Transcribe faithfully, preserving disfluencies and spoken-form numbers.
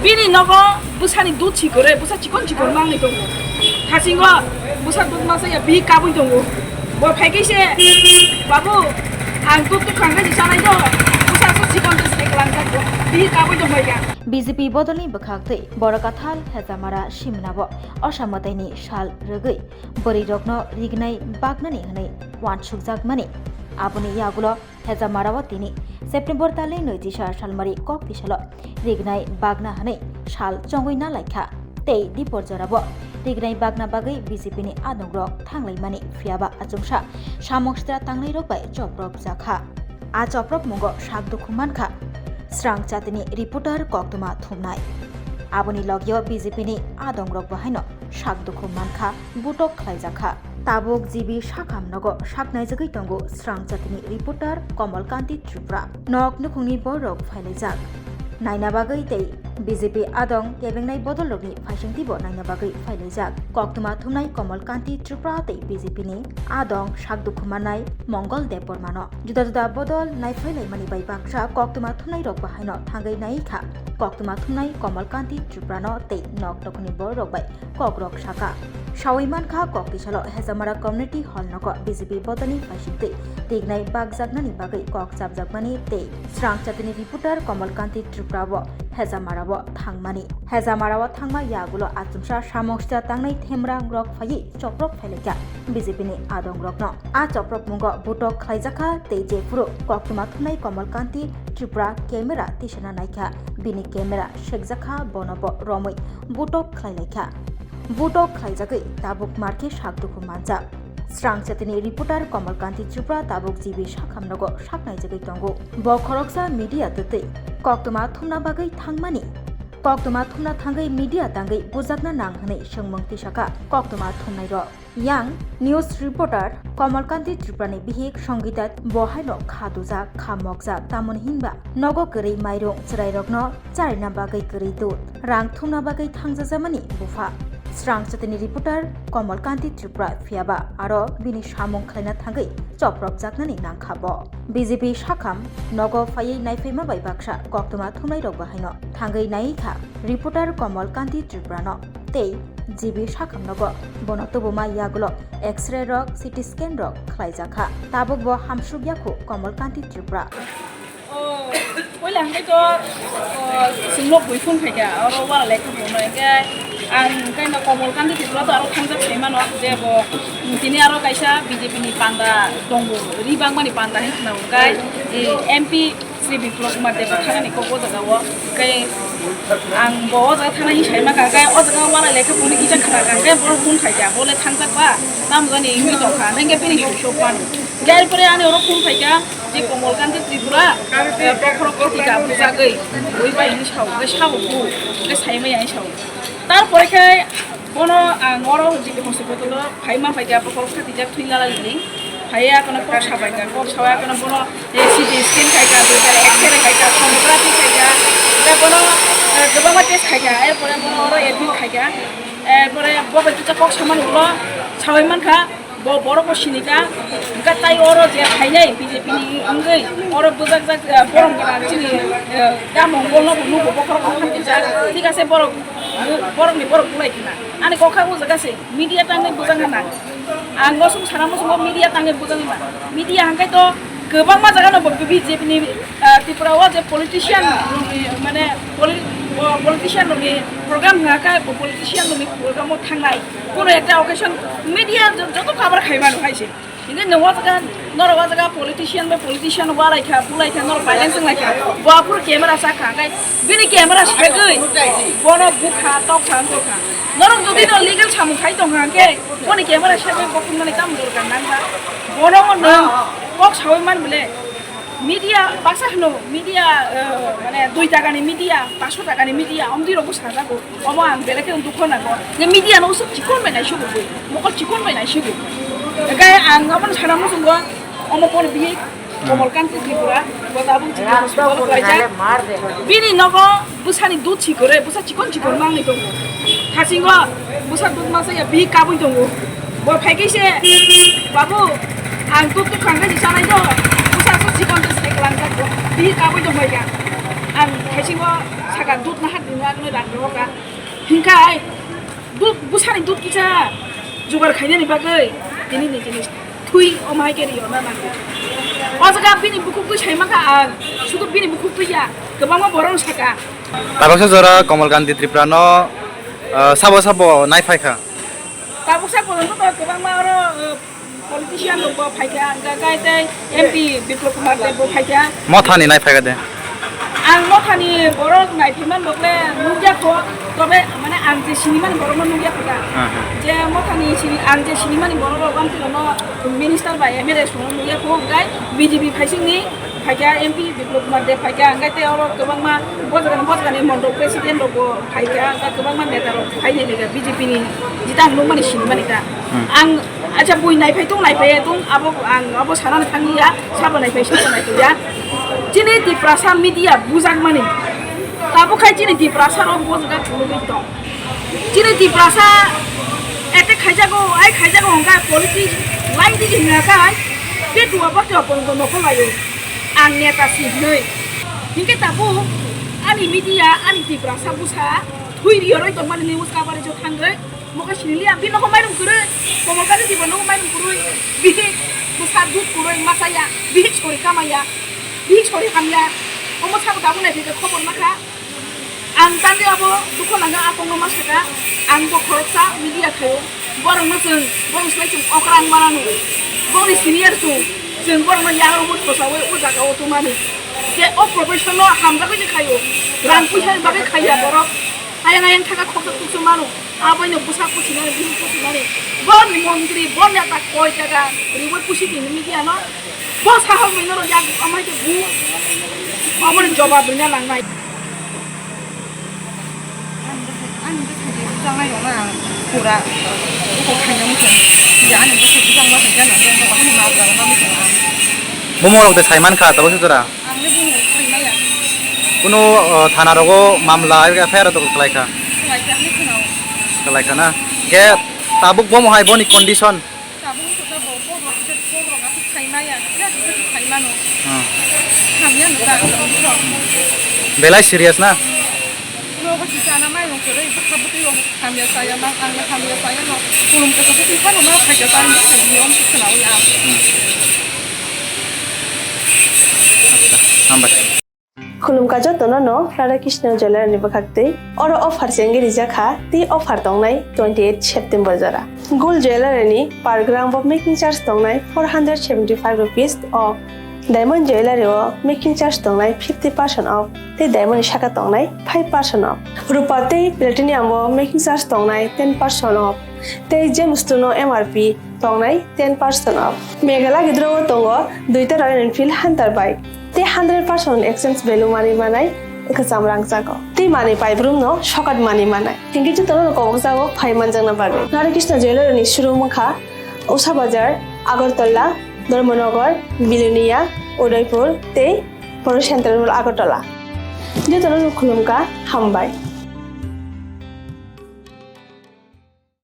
Bini nogo bwsani dud sikore, bwsa chikon chikon mangnwi tongo. Thasingo bwsa dud masa ya bihi kabwi tongo. Bo phaikhe se, "Babu, ang dud tubkhang khe se chanai do, bwsa aswk chikon khe se klangjak bo." Bihi kabwi tongbaikha. B J P bodolni bwkhak twi Borok Kathal Hejamara Simnabo Osa Mwtaini sal rwgwi bwrwirokno rignai bagnani hwnwi uansukjakmani. Aboni yagulo Hejamara o tini September talni nwi tisa salmari kok tisalo rignai bagna hwnwi sal chongwi na laikha tei dipor jorabo rignai bagna bagwi B J P ni adongrok thanglaimani, phiyaba achomsa samung sitra tangnairok bai choprobjakha. A choprobmungo sak dukhu mankha srang chatini reporter koktwma thumnai. Aboni logio B J P ni adongrok bahaino sak dukhu mankha, butok khlaijakha. Tabuk G B sakham nogo saknaijagwi tongo srang chatini reporter Komal Kanti Tripura. Nok nukhungni borok phailaijak naina bagwi tei B J P adong kebengnai bodolrokni phaisingtwibo naina bagwi phailaijak. Koktwma thumnai Komal Kanti Tripura tei B J P ni adong sak dukhu mannai Mongol Debbarmano. Juda juda bodol naiphailaimani bai baksa koktwma thumnairok bahaino thangwi naikha. Koktwma thumnai Komal Kanti Tripurano tei nok nukhungni borok bai kokrok saka. Sawi mankha, kok tisalo Hejamara Community Hall nogo B J P bodolni phaisingtwi rignai bagjaknani bagwi kok chapjakmani tei srang chatini reporter Komal Kanti Tripura bo Hejamara o thangmani. Hejamara o thangma yagulo achomsa samung sitra tangnai themrang rok phaiwi choprok phailaikha B J P ni adongrokno. A choprobmungo butok khlaijakha tei jephuru koktwma thumnai Komal Kanti Tripura camera tisana naikha, bini camera sekjakha, bono bo romwi butok khlailaikha. Butok khlaijagwi tabuk markhe sak dukhu manjak. Srang chatini reporter Komal Kanti Tripura tabuk G B sakham nogo saknaijagwi tongo. Bo khoroksa media twtwi koktwma thumna bagwi thangmani. Koktwma thumna thangwi media tangwi bujakna nang hwnwi swngmung tisakha koktwma thumnairok. Yang news reporter Komal Kanti Tripurani bihik Songita bo haino kha dujak, kha mokjak, tamoni hinba nogo kwrwi mairung chwrairokno charina bagwi kwrwi dud, rang thumna bagwi thangjajamani bupha. Srang chatini reporter Komal Kanti Tripura, phiyaba aro bini samung khlaina thangwi choprobjaknani nangkha bo. B J P sakham nogo phaiwi naiphaima bai baksa koktwma thumnairok bahaino thangwi naikha reporter Komal Kanti Tripurano tei G B sakham nogo bono tubuma yagulo X-ray rok, C T scan rok khlaijakha. Tabuk bo hamsuk yakhu Komal Kanti Tripura. O, puila hwnkhe to, o, chwng nok bui phone phaikha, oro wala lekha phone no, hwnkhe ang hwnkhe no Komal Kanti Tripura to aro thangjak sai mano, je bo, mm, tini aro kaisa B J P ni panda tongo, ri bangmani panda hinwi khna hwnkhe, e, M P Sri Biplab Kumar Deb thangani kok o jaga o, hwnkhe ang bo o jaga thangna hinwi sai mankha, hwnkhe o jaga wala lekha phone ni kisa khna kha, hwnkhe bo phone khaikha, bo le thangjak ba, tamo jani wngwi tongkha, hwnkhe bini switch off mano. Hwnkhe er pore ani oro phone khaikha, je Komal Kanti Tripura, eh, bokhorok khatika bujagwi, oi bai hinwi sao, hwnkhe sao bo, hwnkhe sai maya hinwi sao. Tarpore khe bono ang oro G B hospital o phai ma phaikha, bokhorok khatijak thwi lala lini. Phaiya kono kok sa phaikha, kok sawi kono bono, eh, C T scan khaikha, X-ray khaikha, sonography khaikha, hwnkhe bono, eh, kwbangma test khaikha, er pore bono oro admit khaikha. Er pore bo bai kisa kok samani ulo sawi mankha. Bo borok bo sini kha, hwnkhe tai oro je phainai B J P ni wngwi oro bwjakjak, eh, borom gwnang chini, eh, da Mongol no bo nugo bokhorok bo khamtijak, thik ase borok, borok ni borok bulai khna. Ani kokha o jaga se media tangwi bwjak na. Ang mosong sana mosongo media tangwi bwjak na. Media hwnkhe to kwbangma jaga no bo B J P ni, ah, Tripura o je politician rokni, mane poli-, o politician rokni program hwnkha khe bo politician rokni program o thangnai. Kono ekta occasion media jo-, joto cover khai mano hai se. Hingke nwng o jaga, norok o jaga politician bai politician walai kha, bulai kha, norok violence wnglai kha. Bo aphuru camera sa kha, hingke bini camera segwi bono bukha, tokha, wngkha. Norok jodi no legal samung khai tong kha, hingke boni camera segwi bo phunukmani tamo dorkar nang kha. Bono nwng kok sawi man bole. Media baksa hwno, media, eh, mane dui taka ni media, paso taka ni media, omdi rok bwsa jago. Omo ang belai khe dukho nango. Je media no usuk chikon bai naisugo bui, mokol chikon bai naisugo. Hingke ang omo sana muchungo, omo por bihik, Komal Kanti Tripura, bo tabuk chini hospital o khlaijak. Bini nogo bwsani dud sikore, bwsa chikon chikon mangni tongo. Thasingo bwsa dud masa ya bihik kabui tongo. Bo phaikhe se, "Babu, ang dud tubkhang khe se chanai do, bwsa aswk chikon khe se klangjak bo." Bihik kabui tongbaikha. Ang khaisingo saka dut naha dina ano rang roka. Hingkai dut busani dut kisa jugar khainani bagwi tini ni jinis thui omai ke rio na nango. O jaga bini bukhuk twi sai mangkha ang, sudu bini bukhuk twi ya, kwbangma borok saka. Tabaksa jora Komal Gandhi Tripura no, ah, sabo sabo nai phai kha. Tabuksa porjonto to kwbangma oro, eh, politician rok bo phaikha, hingkha khe tei M P Biplop Kumar Deb bo phaikha. Mothani nai phaikha de. Ang mothani borok nai phaiman rok le nukya kho, tobe mane ang je sinimani borok no nukya kho da. Hmm, hmm. Je mothani sini, ang je sinimani borok rok ang tino no minister bai M L A song no nukya kho, hingkha B J P phaisingni phaikha, M P Biplop Kumar Deb phaikha, hingkha tei oro kwbangma bojagani, bojagani mondol president rok bo phaikha, hingkha kwbangma neta rok phainai lekha B J P ni jita ang nukmani sinimani ta. Hmm. Ang, acha, bui naiphai tong, naiphai tong, abo ang abo sanani thangya, sabo naiphai, sabo naiphai ya. Chini Tiprasa media bujakmani. Tabuk khai chini Tiprasa rok bojaga chulugwi tong. Chini Tiprasa attack khaijago, ai khaijago hwnkha politics line digi hwnkha khai, bethua bethua pongo nokol laio. Ang neta si hwnwi. Hinkhe tabuk ani media, ani Tiprasa busa thui riyoroi tongmani news coverage o thangwi. Mokhe siniliya, bini nokho mairum kwrwi, Komal Gandhi Tripura nokho mairum kwrwi, bihik bwsa dud kwrwi machaya, bihik sori kamaya, bihik sori hamya, omo sabo tabuk naithokhe khobor makha. Ang tangwi abo dukho nangkha, a kokno ma sakha, ang bo khoroksa media khaio, borokno chwng, borok slai chwng okrang manano, boni senior chwng, chwng borokno yago bo thosawi o jagao tongmani, je o profession no hamjagwi se khaio, rang puisa ni bagwi khaiya borok, ayang ayang thaka khoksa tuksa mano. Aboino bwsa pusinani, bihik pusinani, borni montri, borni ata koi taka riwi pusi tini media no, bo sahok bai norok yak amai ke bu, aboni jobab rina nangnai. Ani bwsai, ani bwsai bujang nai rok na ang pura, buko khaina muchung, ya ani bwsai bujang ma khaina na, ma pura ma muchung ang. Bumung rok de saiman kha, tabuk se jora. Ang le buno khaimaya. Kuno, uh, thana rogo mamla, F I R to khlai kha. Khlai kha, ang le khwnao. Khlai kha na. Ke tabuk bomo hai boni condition. Tabuk to ta bo, bo rok, bo rok asuk khaimaya. Ya, bo khaimano. Hmm. Khamya no ta. Belai serious na? Nogo si chana mai rong kwrwi, bwkha bwtwi rok hamya chaya ma, ang le hamya chaya no. Kulum kasa bwtwi phano ma khaika ta, ang bwkha bwtwi rok khwnao ya. Hambai. Khulumkha jotono no Radha Krishna Jewellery ni bwkhaktwi. Oro offer se wngwi rijak kha, tei offer tongnai twenty eight September jora. Gold Jewellery ni per gram bo making charge tongnai four hundred seventy five rupees o. Diamond Jewellery o making charge tongnai fifty percent off, tei diamond ni saka tongnai five percent off. Rupa tei platinum o making charge tongnai ten percent off, tei gems no M R P tongnai ten percent off. Meghalaya gidro o tongo duita Royal Enfield Hunter bike, tei hundred percent exchange value manwi manai kwcham rangchago, tei manwi paibrum no sokat manwi manai. Hinkhe jotono no kobok jago phai manjakna bagwi. Radha Krishna Jewellery ni showroom wngkha Usha Bazar, Agartala, Dharmanagar, Bilonia, Udaipur tei Poro Central Mall Agartala. Jotono no khulumkha, hambai.